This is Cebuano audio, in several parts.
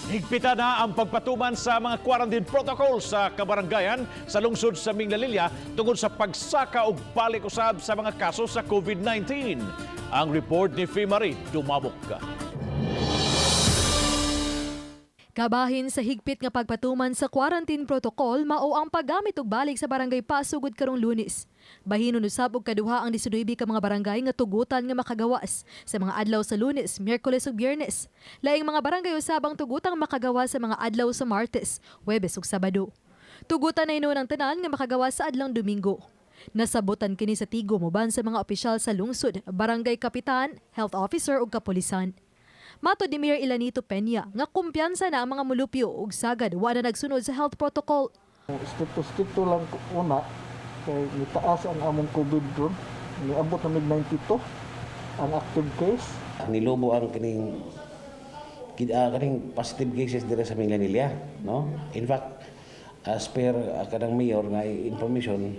Higpitan na ang pagpatuman sa mga quarantine protocol sa kabaranggayan sa lungsod sa Minglanilla tungod sa pagsaka og balik usab sa mga kaso sa COVID-19. Ang report ni Fimari Dumabok. Kabahin sa higpit nga pagpatuman sa quarantine protocol mao ang paggamit og balik sa barangay pass sugod karong Lunes. Bahinon usab og kaduha ang 19 ka mga barangay nga tugutan nga makagawas sa mga adlaw sa Lunes, Miyerkules ug Biyernes. Laing mga barangay usab ang tugutang makagawas sa mga adlaw sa Martes, Huwebes ug Sabado. Tugutan na hinuon ang tanan nga makagawas sa adlawng Domingo. Nasabutan kini sa tigom uban sa mga opisyal sa lungsod, barangay kapitan, health officer ug kapolisan. Matod ni Mayor Elanito Peña nga kumpiyansa na ang mga mulupyo ug sagad wa na nagsunod sa health protocol. Strikto-strikto lang una kay nitaas ang among COVID ron. Niabot na mig 92 ang active case. Nilubo ang kining kaning positive cases dira sa Minglanilla, no? In fact, as per kanang mayor nga information,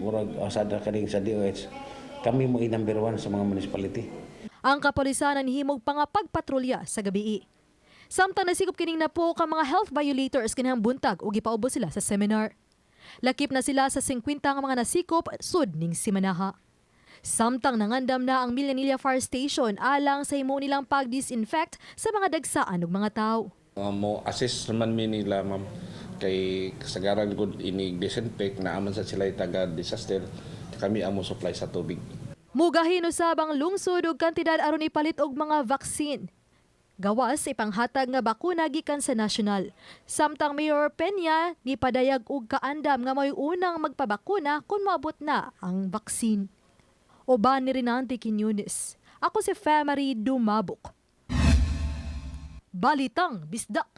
murag sa kaning sa DOH, kami mo number one sa mga municipality. Ang kapolisan ang himog pa nga pagpatrolya sa gabii. Samtang nasikop kining napo ka mga health violators kanihang buntag ug gipaubos sila sa seminar. Lakip na sila sa 50 nga mga nasikop sud ning simanaha. Samtang nangandam na ang Minglanilla Fire Station alang sa himo nilang pag-disinfect sa mga dagsaan ug mga tao. Mo assist naman mi nila, ma'am, kay kasagaran gud inig disinfect na aman sa sila taga disaster, kami ang mo supply sa tubig. Mugahin usab ang lungsod og kantidad aron ipalit og mga vaccine. Gawas ipanghatag nga bakuna gikan sa nasyonal. Samtang Mayor Peña ni padayag og kaandam nga may unang magpabakuna kung moabot na ang vaccine. Uban ni Rinante Quiñones. Ako si Femary Dumabok. Balitang Bisdak.